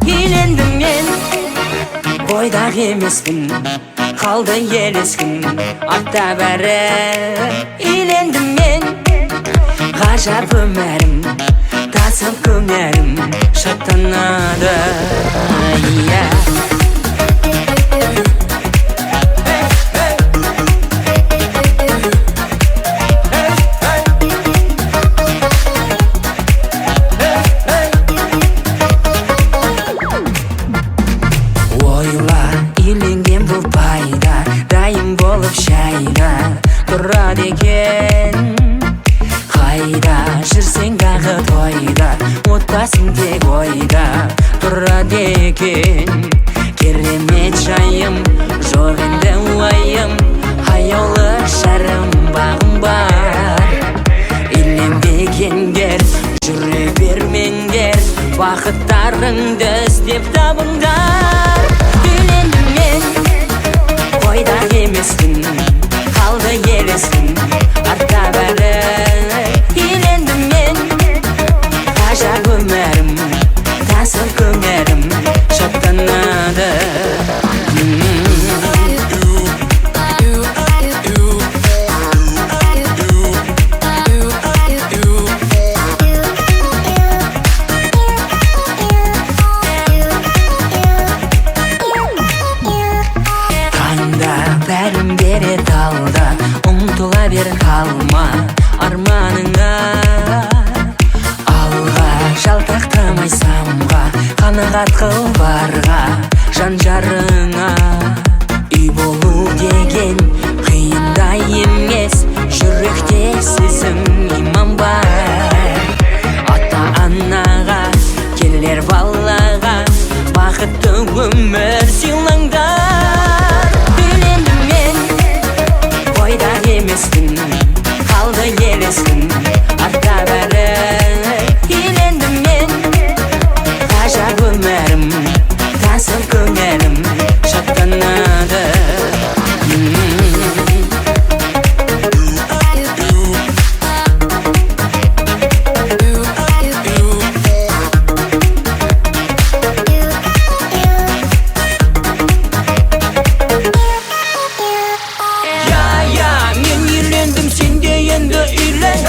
Үйлендім мен, бойдақ емеспін, қалды елескін артта бәрі. Үйлендім мен, ғажап өмірім, тасып көңілім шаттанады. Yeah. Ойла, үйленген бұл пайда, дайын болып шайда тұрады екен. Қайда жүрсең дағы тойда, отбасың тек ойда тұрады екен. Керемет жайым, жоқ енді уайым, аяулы жарым бағым бар. Үйленбегендер жүре бермеңдер, бақыттарыңды іздеп табыңдар. Үйлендім мен, бойдақ емеспін, қалды елескін артта бәрі. Үйлендім мен, ғажап өмірім, тасып көңілім шаттанады. Таңда бәрін бере талда, ұмтыла бер қалма арманыңа. Алға жалтақтамай самға, қанағат қыл барға жан жарыңа. Үй болу деген қиын да емес, жүректе сезім иман бар. Ата анаға, келер балаға бақытты өмір сыйлаңдар. Үйлендім мен, бойдақ емеспін, қалды елескін артта бәрі. Үйлендім мен, ғажап өмірім, тасып көңілім шаттанады. Я, я, мен үйлендім, сен де енді үйлен.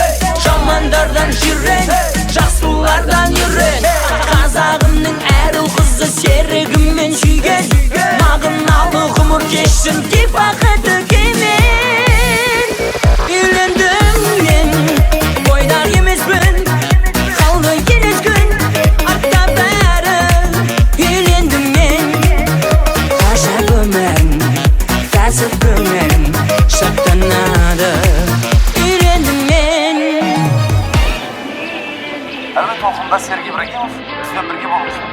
Жамандардан жирен, жақсылардан үйрен. Қазағымның әр ұл қызы серігіммен сүйген. Мағыналы ғұмыр кешсін тек бақытты күймен. Үйлендім мен, бойдақ емеспін, қалды елескін артта бәрі. Үйлендім мен, ғажап өмірім, тасып көңілім шаттанады. Үйлендім мен. Әуе толқынында Сергей Ибрагимов, бізбен бірге болыңыздар.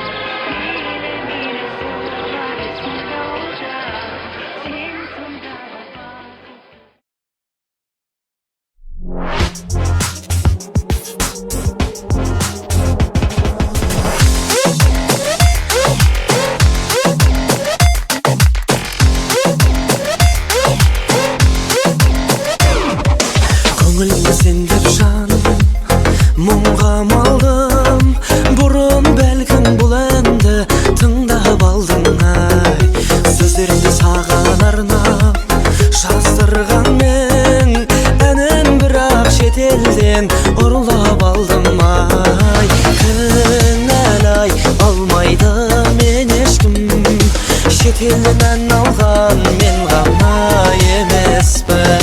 Көңіліме сен деп жаным мұңға малдым. Бұрын бәлкім бұл әнді тыңдап алдың ай. Сөздерімді саған арнап жаздырған мен, әнін бірақ шетелден ұрлап алдым ай. Кінәлай алмайды мен ешкім, шетелден ән алған мен ғана емеспін.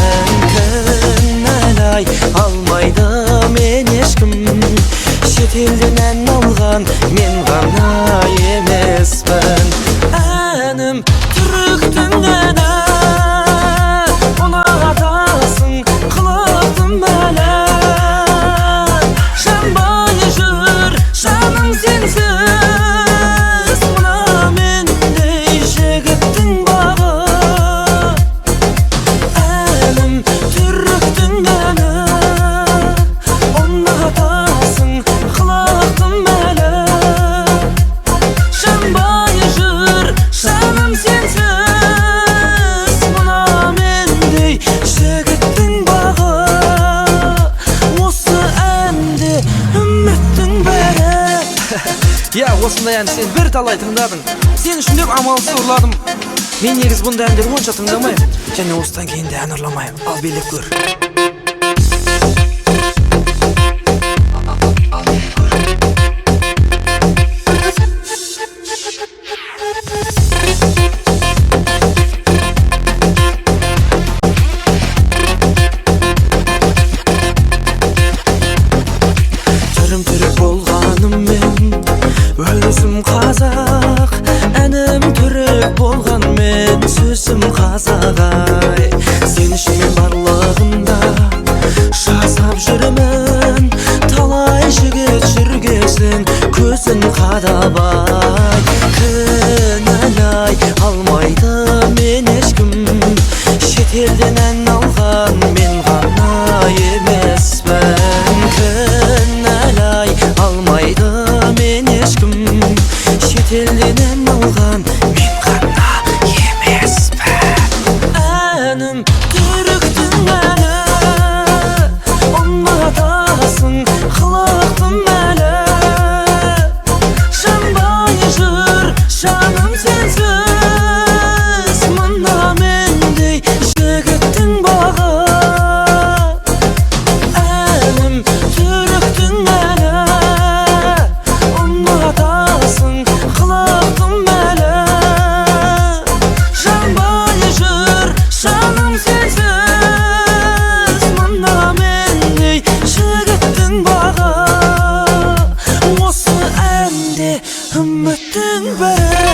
Кінәлай алмайды мен ешкім, шетелден ән алған мен ғана емеспін. Әнім түріктің әні, ұнатасың қылықтым әлі. Жанбай жүр жаным сенсіз, мына мендей жігіттің бағы. Әнім түріктің әні, ұнатасың қылықтым әлі. Жанбай жүр жаным сенсіз. Иә, осындай ән сен бір талай тыңдадың. Сен үшін деп амалсыз ұрладым. Мен негізі бұндай әндер онша тыңдамаймын. Және осыдан кейін де ән ұрламаймын. Ал билеп көр. Түрім түрік болғанымен өзім қазақ, әнім түрік болғанмен сөзім қазақ ай. Сен үшін мен барлығында жасап жүрмін, талай жігіт жүргесін көзін қадап ай. Кінәлай алмайды мен ешкім, шетелден ән алған мен ғана емеспін. Кінәлай алмайды мен ешкім, шетелден ән алған мен ғана емеспін. Әнім түріктің әні, ұнатасың қылықтым әлі. Жанбай жүр жаным сенсіз, мына мендей жігіттің бағы. Әнім түріктің әні, ұнатасың қылықтым әлі. Жанбай жүр жаным сенсіз, мына мендей жігіттің бағы. Осы әнде үміттің бәрі.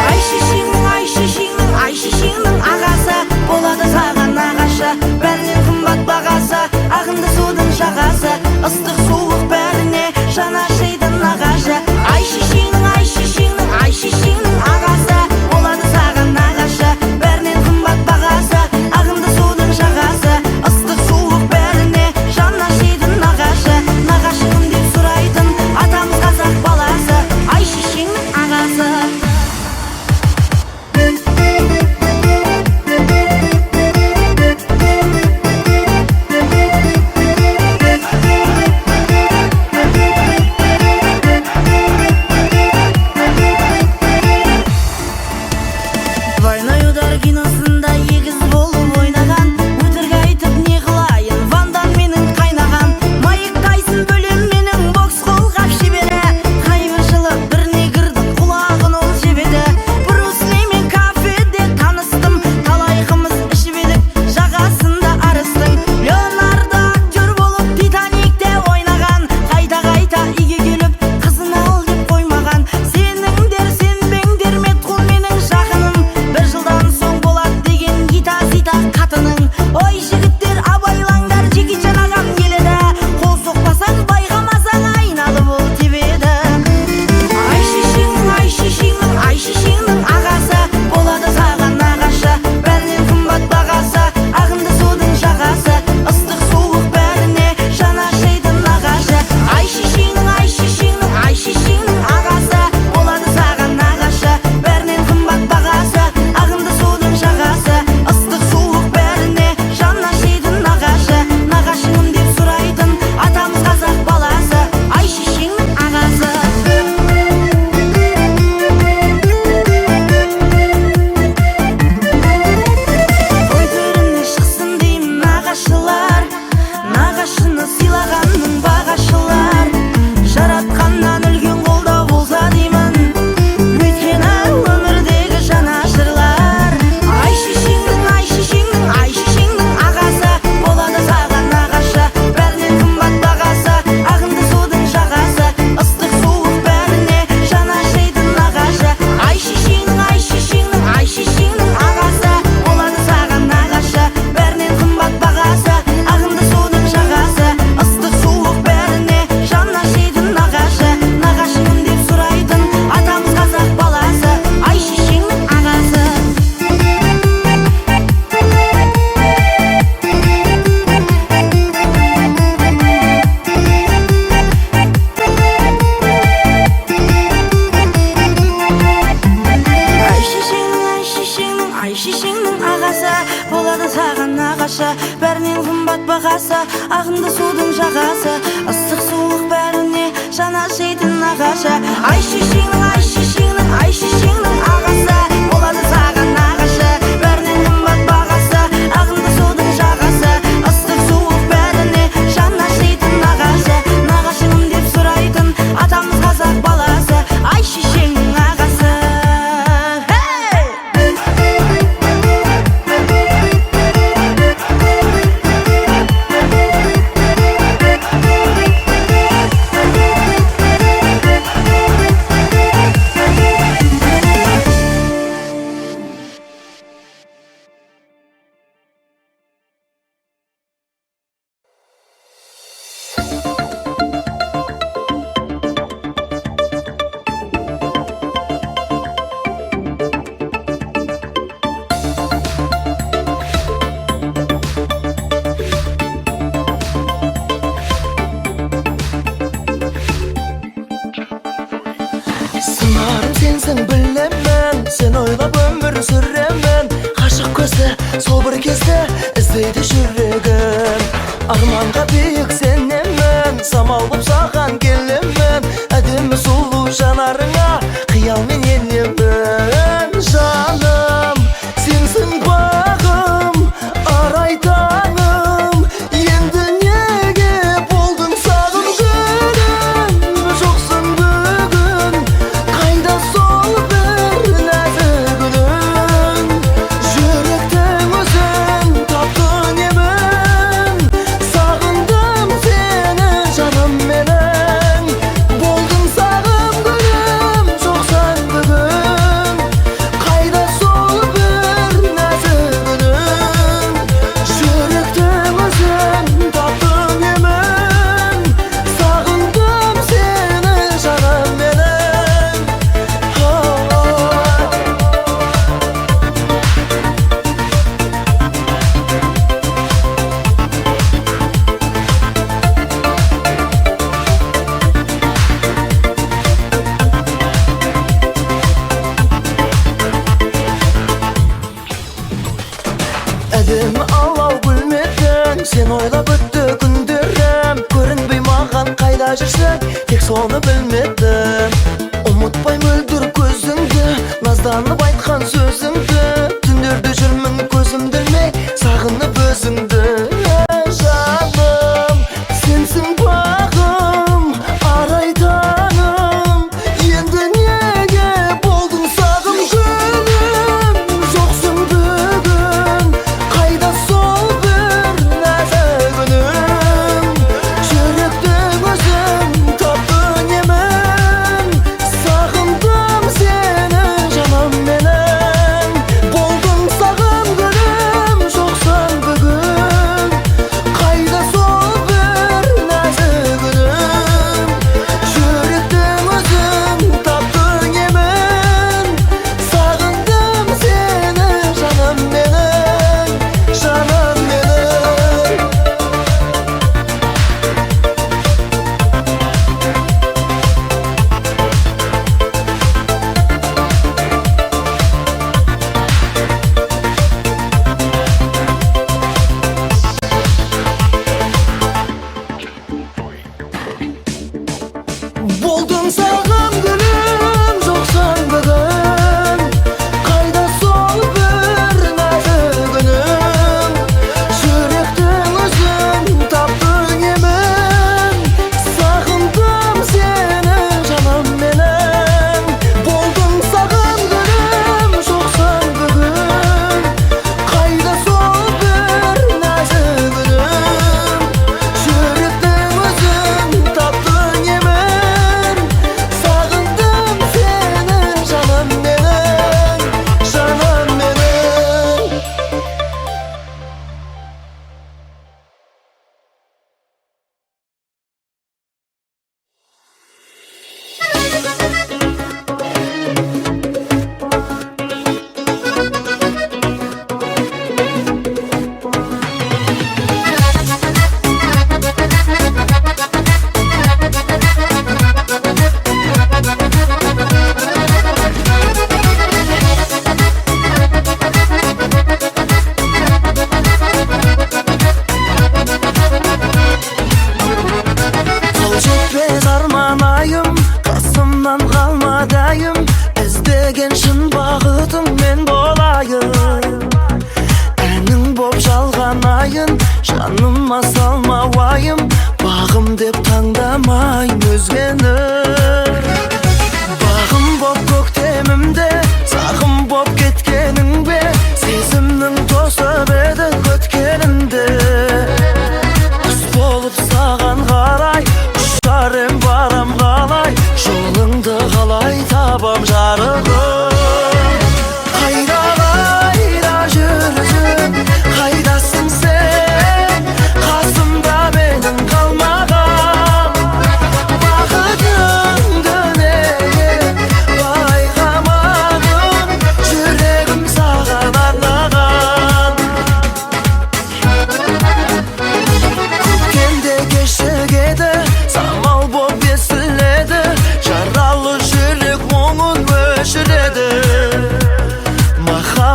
Ай шешеңнің, ай шешеңнің, ай шешеңнің ағасы болады саған нағашы, бәрінен қымбат бағасы, ағынды судың жағасы, ыстық суық бәріне жан ашиды нағашы. Ай шешеңнің, ай шешеңнің, ай шешеңнің ағасы болады саған нағашы, бәрінен қымбат бағасы, ағынды судың жағасы, ыстық суық бәріне жан ашиды нағашы. Нағашы кім деп сұрайтын атамыз қазақ баласы, ай шешеңнің ағасы. Двойной удар киносында егіз болып ойнаған, өтірік айтып не қылайын, Ван Дам менің қайнағам, Майк Тайсон бөлем менің бокс қолғап шебері, қайбір жылы бір негрдің құлағын ол жебеді. Брюс Лимен кафеде таныстым, талай қымыз ішіп едік жағасында арыстың. Леонардо актер болып Титаникте ойнаған, қайта-қайта үйге келіп қызын ал деп қоймаған. Сеніңдер сенбеңдер Метқұл менің жақыным, бір жылдан соң болады Ай шешеңнің ағасы болады саған нағашы, бәрінен қымбат бағасы ағынды судың жағасы, ыстық суық бәріне жан ашитын нағашы. Ай шешеңнің, ай шешеңнің, ай шешеңнің ағасы болады саған нағашы, бәрінен қымбат бағасы ағынды судың жағасы, ыстық суық бәріне жан ашитын нағашы. Нағашым деп сұрайтын атамыз қазақ баласы, ай шешеңнің ағасы. Сыңарым сенсің білемін, сен ойлап өмір сүремін. Ғашық көзді сол бір кезде іздейді жүрегім. Арманға биік сенемін, самал боп саған келемін. Әдемі сұлу жанарыңа қиялмен енемін. Жаным, сенсің бағым, арай таңым. Енді неге болдың сағым гүлім? Жоқсың бүгін, қайда сол бір нәзік гүлің? Жүректің өзін таптың емін. Сағындым сені, жаным менің. Болдың сағым гүлім, жоқсың бүгін. Қайда сол бір нәзік гүлің? Жүректің өзін таптың емін. Сағындым сені, жаным менің. Әдемі алау гүлмедің, сен ойлап өтті күндерім. Көрінбей маған қайда жүрсің, тек соны білмедім. Ұмытпай мөлдір көзіңді, назданып айтқан сөзіңді. Түндерде жүрмін көзімді ілмей, сағынып өзіңді. Жаным, сенсің бағым, арай таңым. Енді неге болдың сағым гүлім? Жоқсың бүгін, қайда сол бір нәзік үнің? Жүректің өзін таптың емін. Сағындым сені, жаным менің.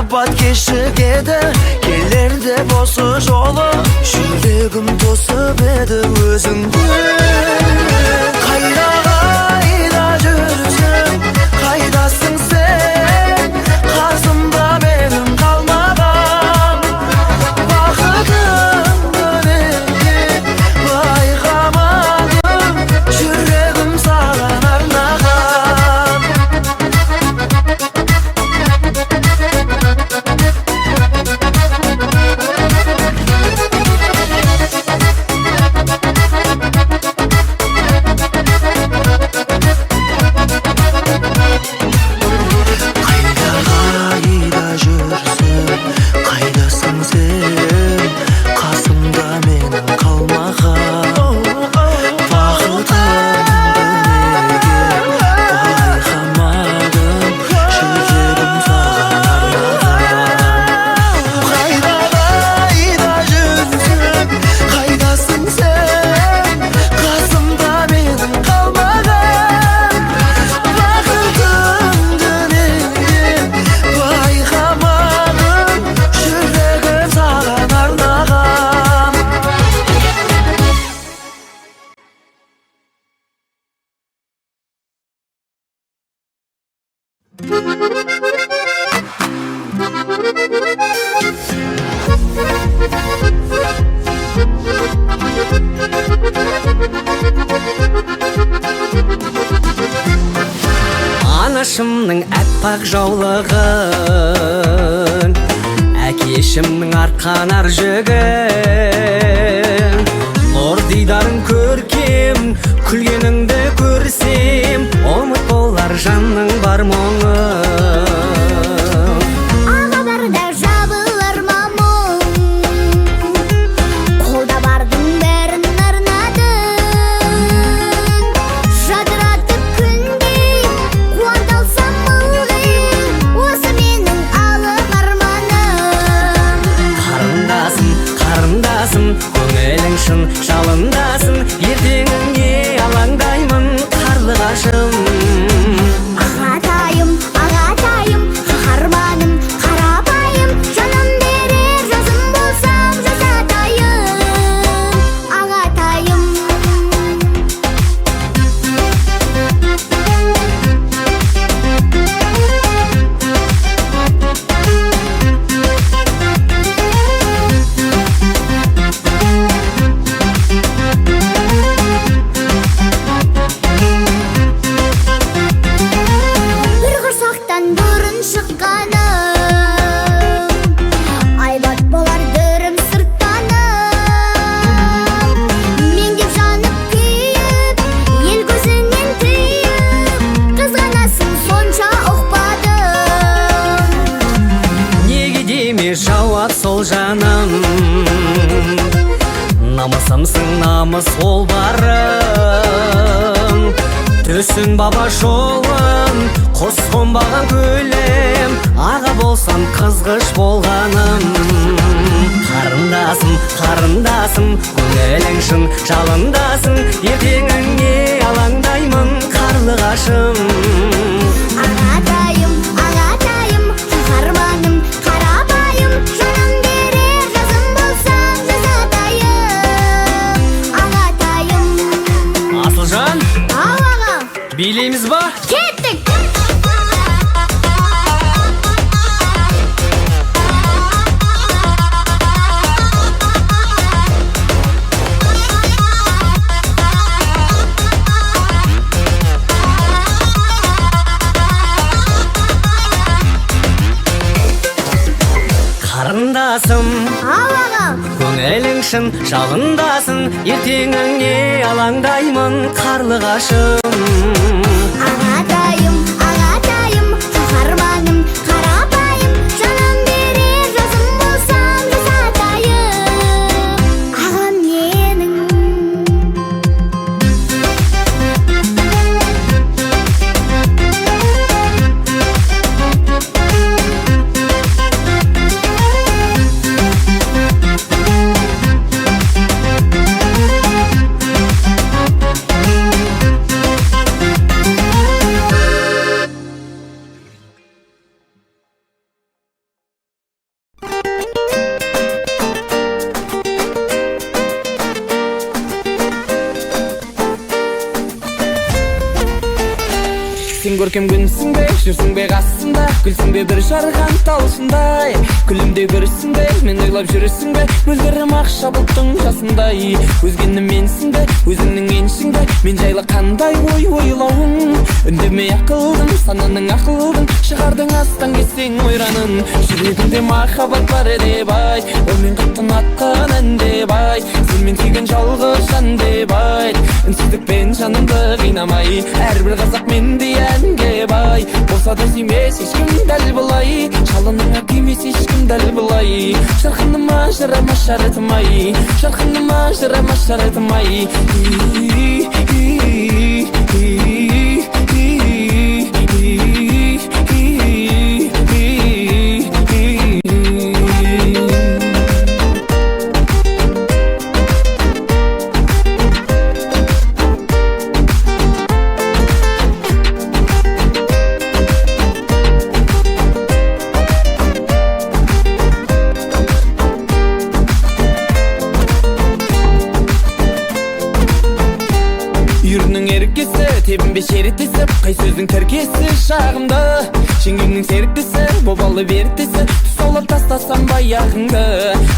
Махаббат кешігеді, келер деп осы жолы. Жүрегім тосып еді өзіңді. Қайда, қайда жүрсің, қайдасың сен? Қасымда менің қалмаған. Бақытымды неге байқамадым? Жүрегім саған арнаған. Қайда, қайда жүрсің, қайдасың сен? Қасымда менің қалмаған. Бақытымды неге байқамадым? Жүрегім саған арнаған. Қайда, қайда жүрсің, қайдасың сен? Қасымда менің қалмаған. Бақытымды неге байқамадым? Жүрегім саған арнаған. Анашымның әппақ жаулығын, әкешімнің арқан ар жүгін, нұр дидарың көркем, күлгеніңді көрсем, ұмыт болар жанның бар мұңы. Аға барда жабылар ма мұң, қолда бардың бәрін арнадың. Жадыратып күндей, қуанта алсам ылғи, осы менің алып арманым. Қарындасым, қарындасым, көңілің шын жалындасын, ертеңіңе алаңдаймын, қарлығашым. Ағатайым, ағатайым, қаһарманым, қарапайым, жаным берер жасым болсам жасатайын, ағатайым. Бір құрсақтан бұрын шыққаным, айбат болар дүрім сырттаным. Меңдеп жанып күйіп, ел көзінен түйіп, қызғанасың сонша ұқпадым. Неге деме жауап сол жаным, намысымсың намыс ол барым. Төсін баба жолын, құс қонбаған көлем, аға болсам қызғыш болғаным. Қарындасым, қарындасым, көңілің шын жалындасын, ертеңіңе алаңдаймын, қарлығашым. Ағатайым, ағатайым, қаһарманым, қарапайым, жаным берер жасым болсам жасатайын, ағатайым. Асылжан, Ау аға, билейміз ба? Кеттік! Қарындасым, Ау аға, көңілің шын жалындасын, ертеңіңе алаңдаймын, қарлығашым. Ағатайым, ағатайым, қаһарманым, қарапайым, жаным берер жасым болсам жасатайын, ағам менің. Көркем күнсің бе, жүрсің бе қасымда, күлсің бе бір жарған талшындай. Күлімдей бүрсің бе, мен ойлап жүрсің бе, мөлдірім ақша бұлттың жасындай. Өзгені менсің бе, өзіңнің еншіңде, мен жайлы қандай ой ойлауың. Үндемей ақылдым, сананың ақылдың, шығардың астан кестең ойранын. Жүрегімде махаббат бар деп айт, ол мен қатты ұнатқан ән деп айт, сен мен сүйген жалғыз жан деп айт. Үнсіздікпен жанымды қинамай, әрбір қазақ мендей әнге бай. Болса да сүймес ешкім дәл бұлай, жалыныңа күймес ешкім дәл бұлай. Жарқыныма жарама шаратымай, жарқыныма жарама шаратымай. Үйірінің еркесі, тебінбе шерітесі, қай сөздің тіркесі жағымды. Жеңгеңнің серіктесі, обалы беріктесі, тұсаулап тастасам баяғыңды.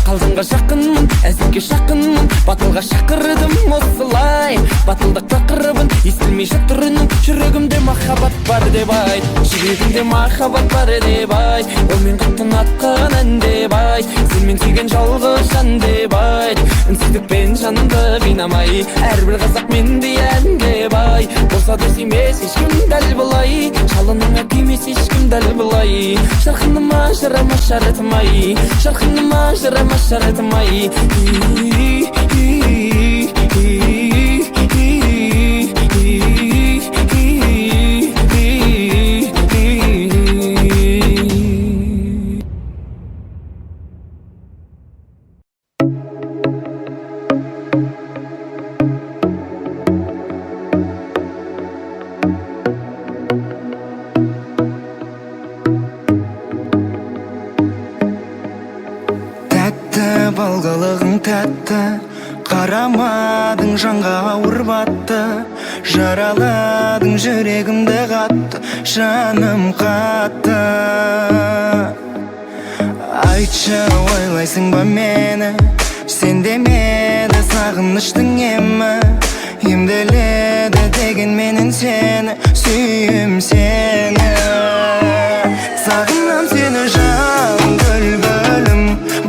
Қалжыңға жақынмын, әзілге жақынмын, батылға шақырдым осылай. Батылдық тақырыбын естілмей жатыр үнің, жүрегімде махаббат бар деп айт, жүрегімде махаббат бар деп айт. Ол мен қатты ұнатқан ән деп айт, сен мен сүйген жалғыз жан деп айт. Үнсіздікпен жанымды қинамай, әрбір қазақ мендей әнге бай. Болса да сүймес ешкім дәл бұлай, жалыныңа күймес ешкім дәл бұлай. Жарқыныма жарама шаратымай, жарқыныма жарама шаратымай. Тәтті балғылығың тәтті, қарамадың жанға ауыр батты, жараладың жүрегімді қатты, жаным қатты. Айтшы, ойлайсың ба мені, сен демеді сағыныштың емі, емделеді деген менен сені, сүйем сені. Сағынам сені жан гүл-гүлім,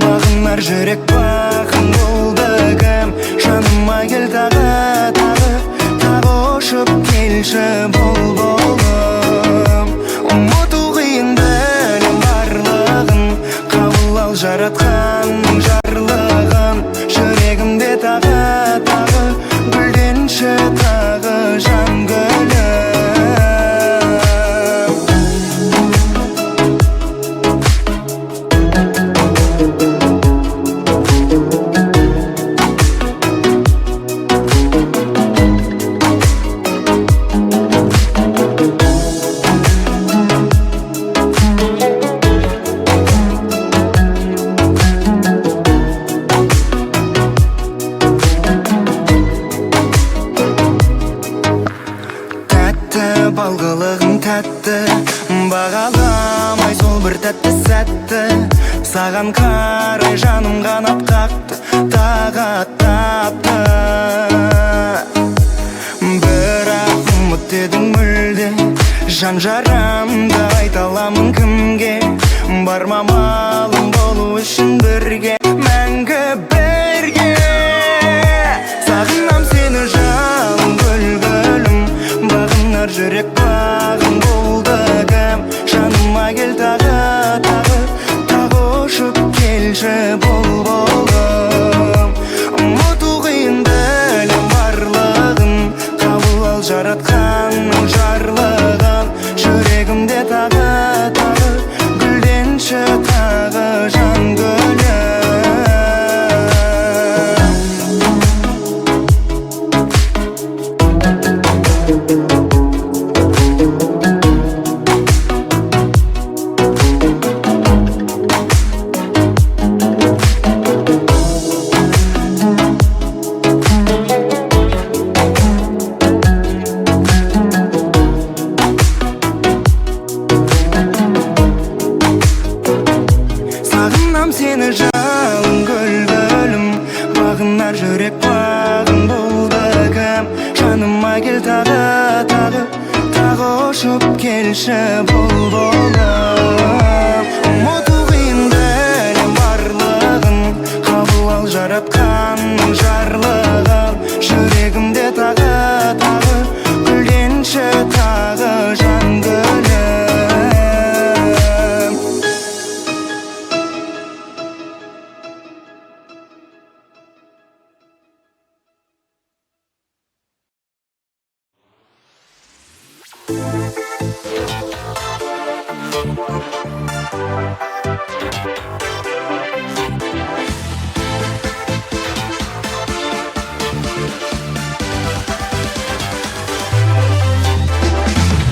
бағынар жүрек бағым болды кім. Жаныма кел тағы, тағы, тағы ұшып келші бұлбұлым. Ұмыту қиын білем барлығын, қабыл ал жаратқанның жарлығын. Жүрегімде тағы, тағы, гүлденші тағы жан гүлім. Тәтті балғылығың тәтті, бағаламай сол бір тәтті сәтті. Саған қарай жаным қанат қақты, тағат тапты. Бірақ ұмыт едің мүлде, жан жарамды айта аламын кімге. Бар мамалым болу үшін бірге, мәңгі бірге. Сағынам сені жан гүл-гүлім, бағынар жүрек бағым болды кім. Жаныма кел тағы, тағы, тағы ұшып келші бұлбұлым. Ұмыту қиын білем барлығын, қабыл ал жаратқанның жарлығын. Жүрегімде тағы, тағы, гүлденші тағы жан гүлім. Сағынам сені жалын гүл гүлім, бағынар жүрек бағым болды кім? Жаныма кел тағы, тағы, тағы ұшып келші бұлбұлым. Ұмыту қиын әлем барлығын, қабыл ал жаратқанның жарлығын. Жүрегімде тағы, тағы, гүлденші тағы жан гүлім.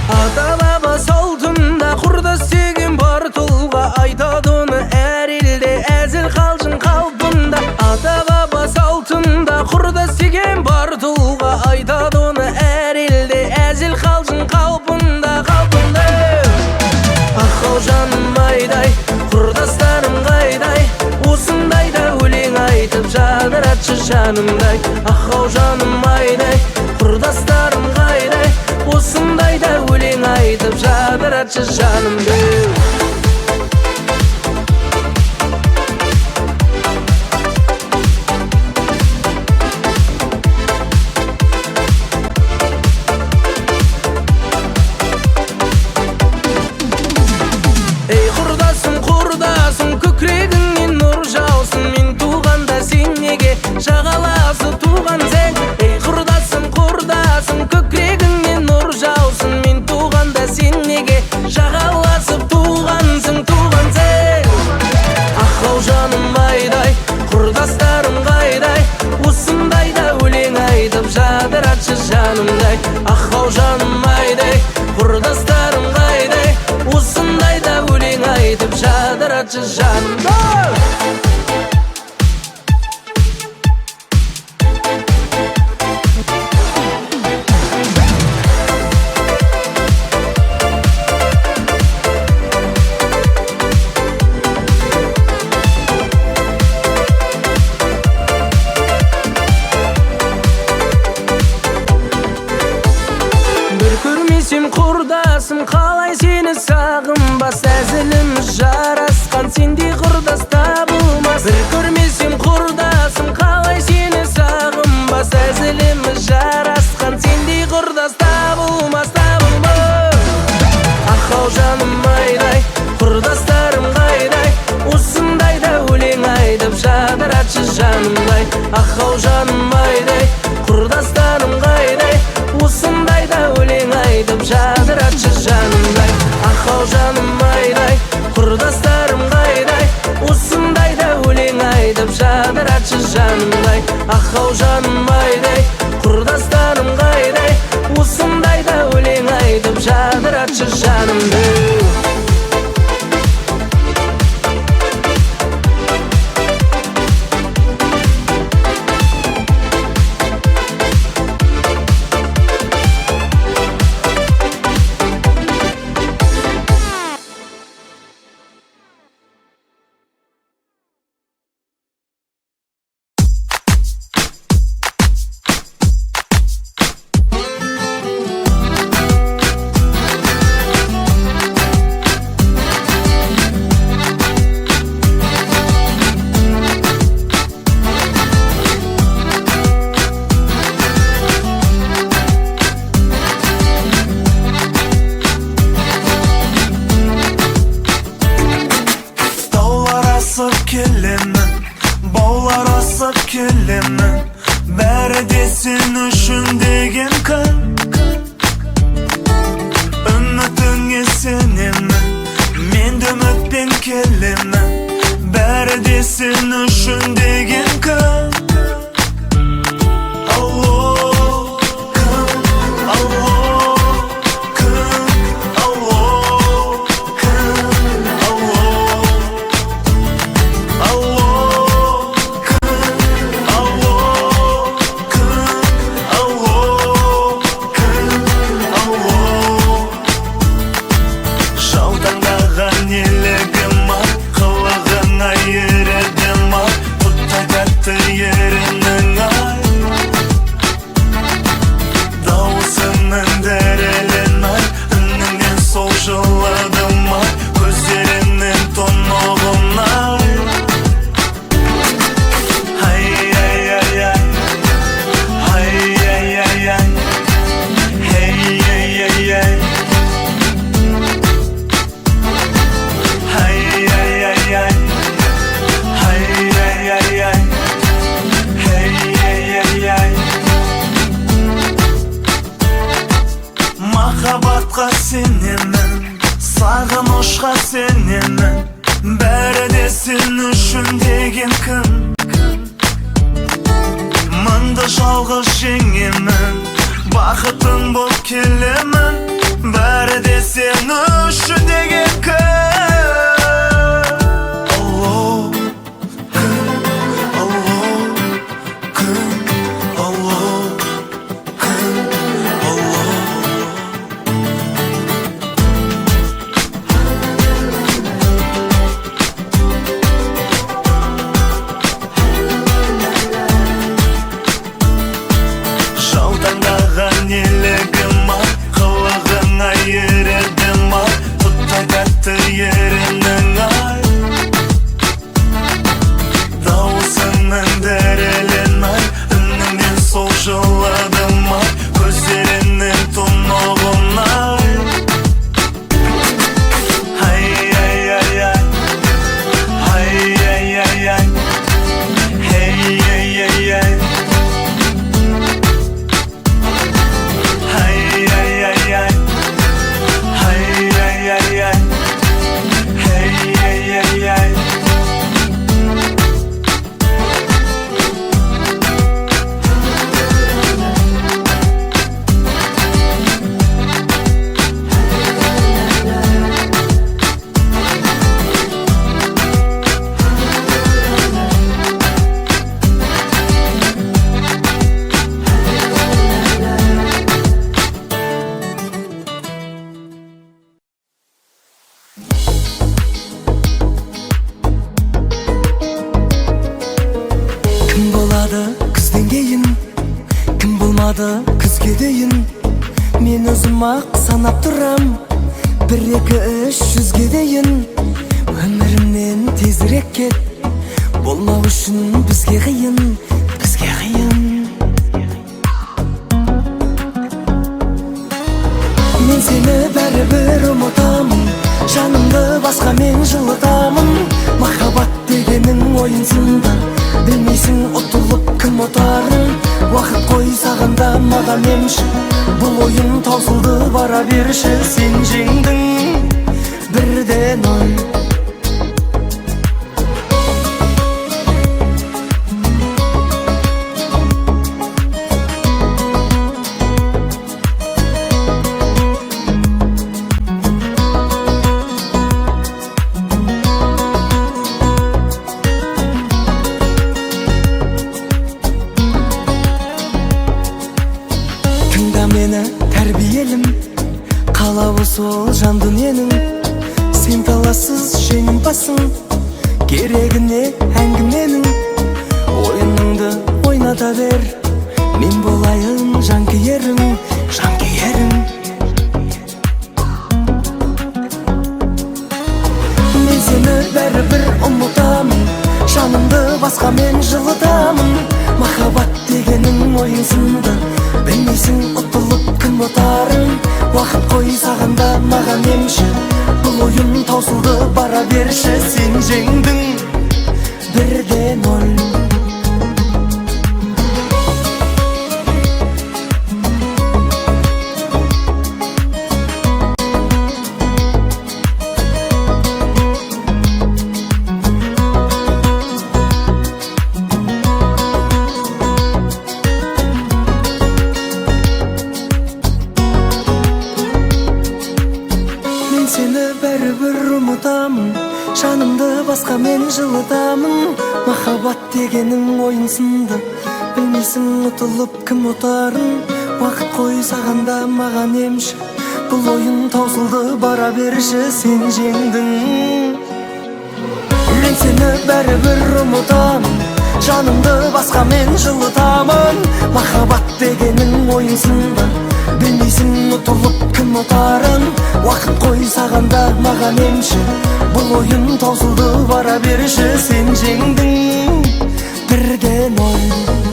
Ата-баба салтында құрдас деген бар тұлға, айтады оны әр елде әзіл қалжың қалпында. Ата-баба салтында құрдас деген бар тұлға, айтады оны әр елде әзіл қалжың қалпында, қалпында. Ахау жаным айдай, құрдастарым қайдай, осындайда өлең айтып жадыратшы жанымдай. Ахау жаным айдай, құрдастарым қайдай, осындайда өлең айтып жадыратшы жанымды. Ей құрдасым, құрдасым, көкірегіңнен нұр жаусын, мен туғанда сен неге жағаласы туған сен? Ей құрдасым, құрдасым, көкірегіңнен нұр жаусын, мен туғанда сен неге жағаласып туғансың, туғансың? Ахау жаным айдай, құрдастарым қайдай, осындайда өлең айтып жадыратшы жанымдай. Ахау жаным айдай, құрдастарым қайдай, осындайда өлең айтып жадыратшы жанымдай. Бір көрмесем құрдасым, қалай сені сағынбас, әзіліміз жарасқан, сендей құрдас табылмас. Бір көрмесем құрдасым, қалай сені сағынбас, әзіліміз жарасқан, сендей құрдас табылмас, табылмас. Ахау жаным айдай, құрдастарым қайдай, осындайда өлең айтып жадыратшы жанымдай. Ахау жаным айдай, құрдастарым қайдай, осындайда өлең айтып жадыратшы жанымдай. Ахау жаным айдай, құрдастарым қайдай, осындайда өлең айтып жадыратшы жанымдай. Ахау жаным айдай, құрдастарым қайдай, осындайда өлең айтып жадыратшы жанымды. Келемін, баулар асып келемін, бәрі де сен үшін деген кім? Үмітіңе сенемін, мен де үмітпен келемін, бәрі де сен үшін деген кім? Алло, кім? Алло, кім? Алло, кім? Алло. Алло, кім? Алло, кім? Алло, кім? Алло. Жалтаңдаған елігім ақ, қылығыңа де сен үшін деген кім? Мыңды жалғыз жеңемін, бақытың боп келемін. Бәрі де сен үшін деген кім? Алло, кім? Алло, кім? Алло, кім? Алло. Жаутаңдаған елігім ай, қылығыңа ерідім ай, құттай тәтті ерінің ай. Дауысыңның дірілін ай, үніңнен сол жылыдым ай, көздеріңнің тұнығын ай. Ай, ай, ай, ай. Ай, ай, ай, ай. Эй, эй, эй, ай. Ай, ай, ай, ай. Ай, ай, ай, ай. Эй, эй, эй, ай. Кім болады күзден кейін, кім болмады күзге дейін? Мен өзім ақ санап тұрам, 1, 2, 3, 100-ге дейін. Өмірімнен тезірек кет, болмау үшін бізге қиын, бізге қиын. Мен сені бәрібір ұмытамын, жанымды басқамен жылытамын. Махаббат дегенің ойын сынды, білмейсің ұтылып кім ұтарын. Уақыт қой саған да маған емші, бұл ойын таусылды бара берші. Сен жеңдің 1-0. Тыңда мені тәрбиелім, қалауы сол жан дүниенің. Сен талассыз жеңімпазсың, керегіне әңгіменің. Ойыныңды ойната бер, мен болайын жанкүйерің, жанкүйерің. Мен сені бәрібір ұмытамын, жанымды басқамен жылытамын. Махаббат дегенің ойын сынды, білмейсің ұтылып кім ұтарын. Уақыт қой саған да маған емші, бұл ойын таусылды бара берші. Сен жеңдің 1-0. Мен сені бәрібір ұмытамын, жанымды басқамен жылытамын. Махаббат дегенің ойын сынды, білмейсің ұтылып кім ұтарын. Уақыт қой саған да маған емші, бұл ойын таусылды бара берші. Сен жеңдің. Мен сені бәрібір ұмытамын, жанымды басқамен жылытамын. Махаббат дегенің ойын сынды, білмейсің ұтылып кім ұтарын. Уақыт қой саған да маған емші, бұл ойын таусылды бара берші. Сен жеңдің 1-0.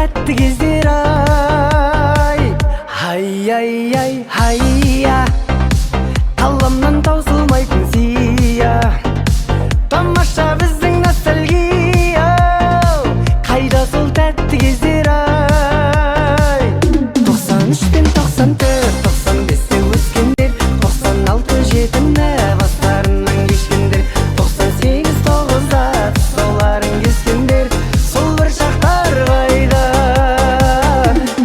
тәтті кездер ай. Ай ай ай ай я, қаламнан таусылмайтын сия. Тамаша біздің ностальгия, қайда сол тәтті кездер ай. 93 пен 94, 95-те өскендер, 96 жетіні бастарынан кешкендер, 98 тоғызда тұсауларын кескендер, сол бір шақтар қайда?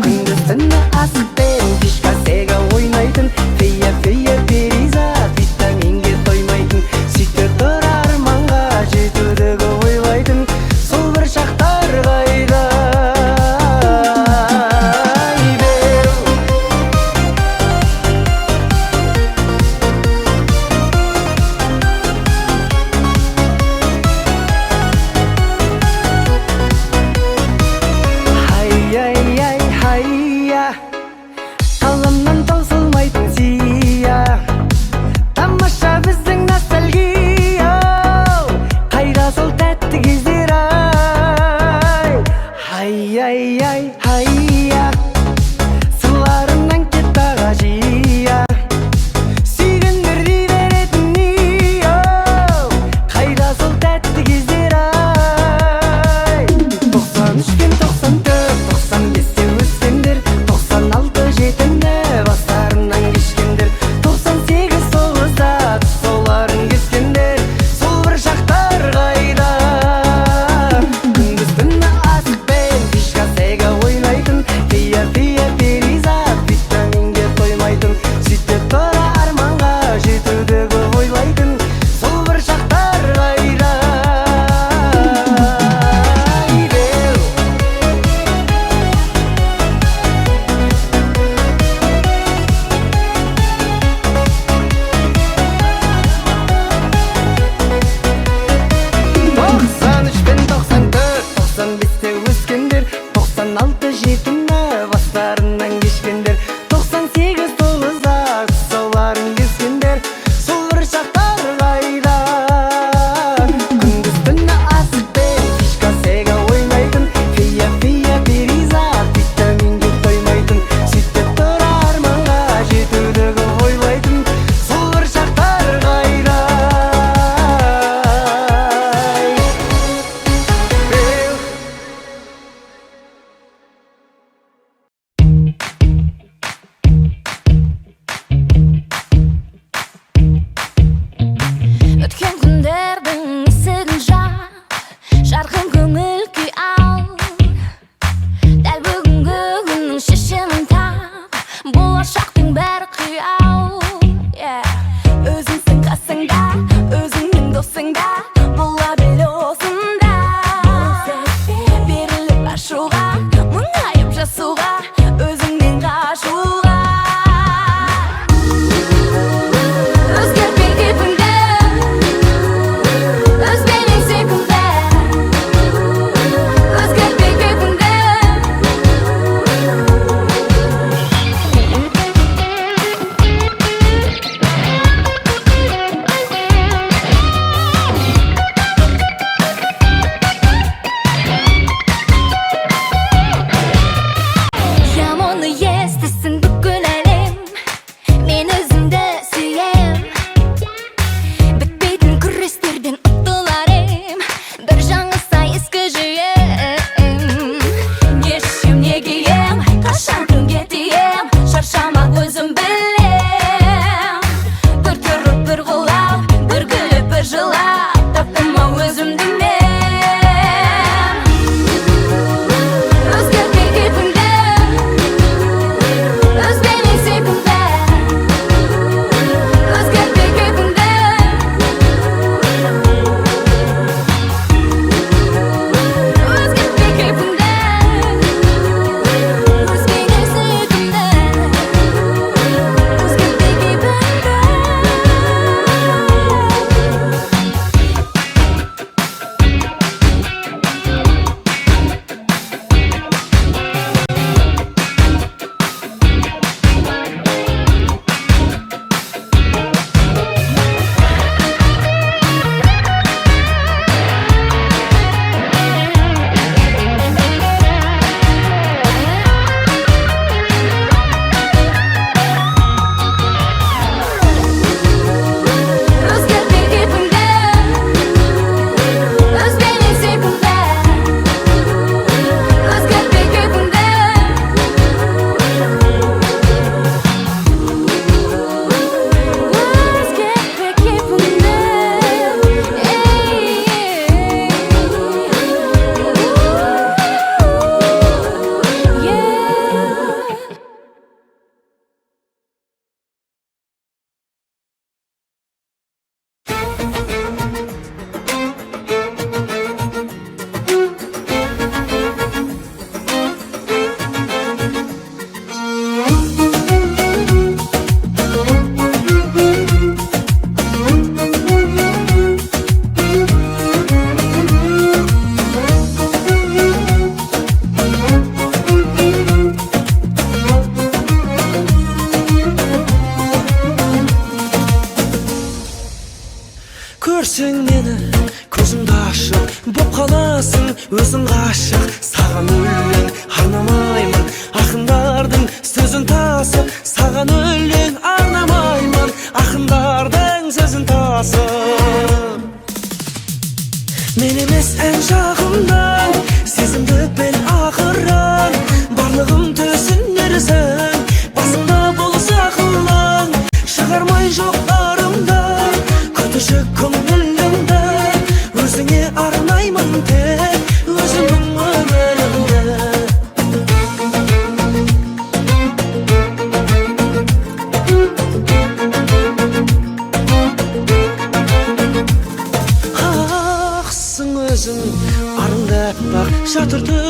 Күндіз түні асықпен фишка сега ойнайтын, фея фея перизат витаминге тоймайтын, сөйте тұра арманға жетуді көп ойлайтын, сол бір шақтар қайда? Ай, беу. Ай ай ай ай я, қаламнан таусылмайтын сия. Тамаша біздің ностальгия, қайда сол тәтті кездер ай. Ай ай ай ай я, сырларынан кетті ғажия, сүйгендер дей беретін ау, қайда сол тәтті кездер ай. 93 пен 94, 95-те өскендер, 96 жетіні бастарынан кешкендер, 98 тоғызда тұсауларын кескендер, сол бір шақтар қайда? Күндіз түні асықпен фишка сега ойнайтын, фея фея перизат витаминге тоймайтын, сөйте тұра арманға жетуді көп ойлайтын, сол бір шақтар қайда? Ай, беу. 93 пен 94, 95-те өскендер, 96 жетіні бастарынан кешкендер, 98 тоғызда тұсауларын кескендер, сол бір шақтар қайда? Күндіз түні асықпен фишка сега ойнайтын, фея фея перизат витаминге тоймайтын, сөйте тұра арманға жетуді көп ойлайтын, сол бір шақтар қайда? Беу.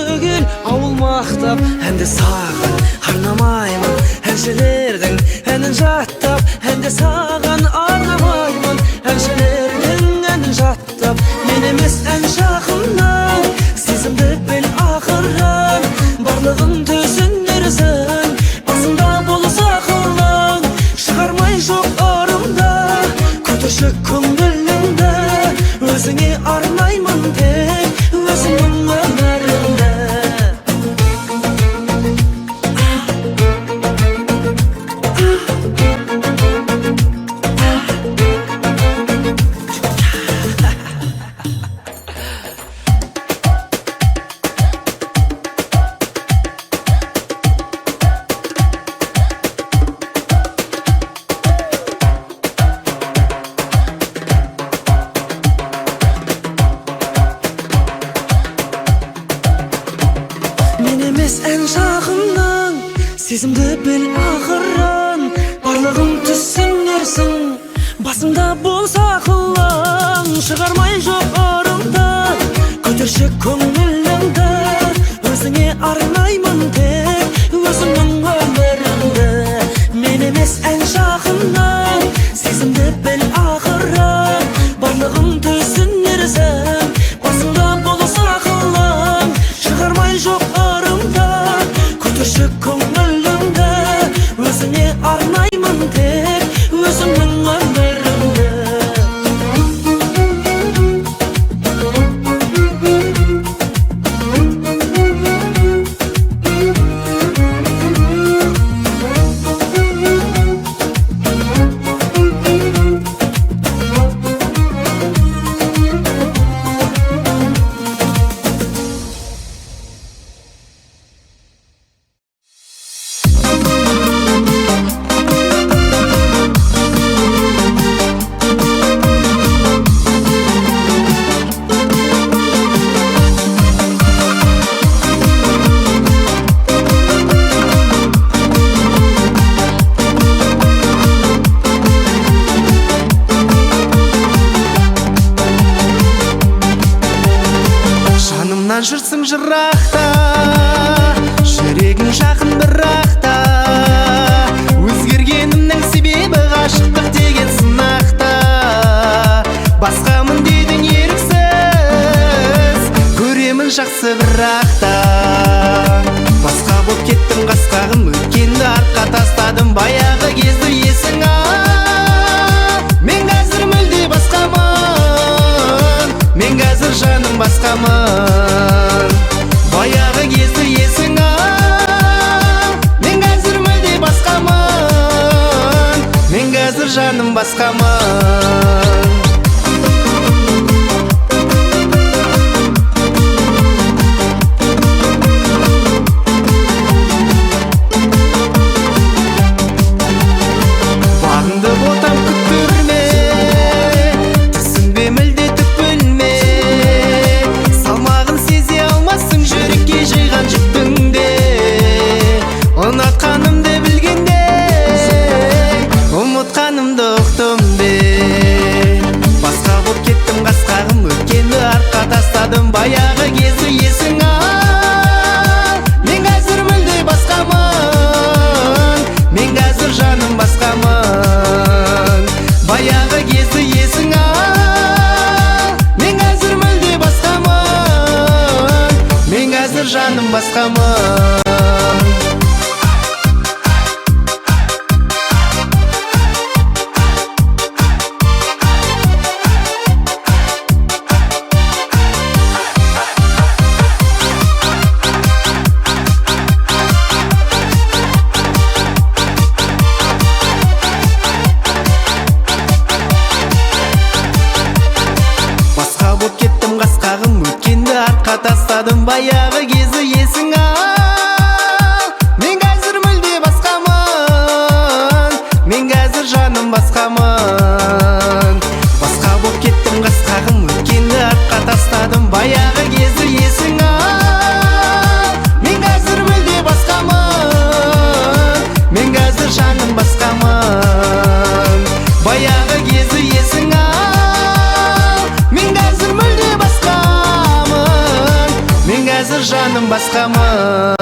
Түгел ауыл мақтап, әнді саған арнамаймын. Әншілердің әнін жаттап, әнді саған арнамаймын. Әншілердің әнін жаттап, мен емес ән жақыннан. Сезімді біл ақырын, барлығын түсінерсің. Басыңда болса ақылың, шығармай жоқ ырымды. Көтерші көңіліңді, өзіңе арнаймын тек өзімнің өмірімді. Мен емес ән жағымның, сезімді біл ақырын, барлығын түсінерсің. Басыңда болса ақылың, шығармай жоқ ырымды. Көтерші көңіліңді, өзіңе арнаймын тек өзімнің өмірімді. Мен емес ән жақынның, сезімді біл ақырын, барлығын түсінерсің. Басыңда болса ақылың, шығармай жоқ ырымды. Көтерші көңіліңді, өзіңе арнаймын тек өзімнің өмірімді. Жанымнан жүрсің жырақта, жүрегің жақын бірақ та. Өзгергенімнің себебі ғашықтық деген сынақта. Басқамын дедің еріксіз, көремін жақсы бірақ та. Басқа боп кеттім қасқағым, өткенді артқа тастадым, баяғы кезді есің ал. Мен қазір мүлде басқамын, мен қазір жаным басқамын. Баяғы кезді есің ал, мен қазір мүлде басқамын, мен қазір жаным басқамын. Бағыңды ботам күттірме, түсінбе мүлде түк білме. Салмағын сезе алмассың жүрекке жиған жүктің де. Ұнатқанымды білгенде, ұмытқанымды ұқтым бе. Басқа боп кеттім қасқағым, өткенді артқа тастадым, баяғы кезді есің ал. Мен қазір мүлде басқамын, мен қазір жаным басқамын. Баяғы кезді есің ал, мен қазір мүлде басқамын, мен қазір жаным басқамын. Басқа боп кеттім қасқағым, өткенді артқа тастадым, баяғы кезді есің ал. Мен қазір мүлде басқамын, мен қазір жаным басқамын. Басқа боп кеттім қасқағым, өткенді артқа тастадым, баяғы кезді есің ал. Мен қазір мүлде басқамын, мен қазір жаным басқамын. Баяғы кезді есің ал, мен қазір мүлде басқамын, мен қазір басқамын.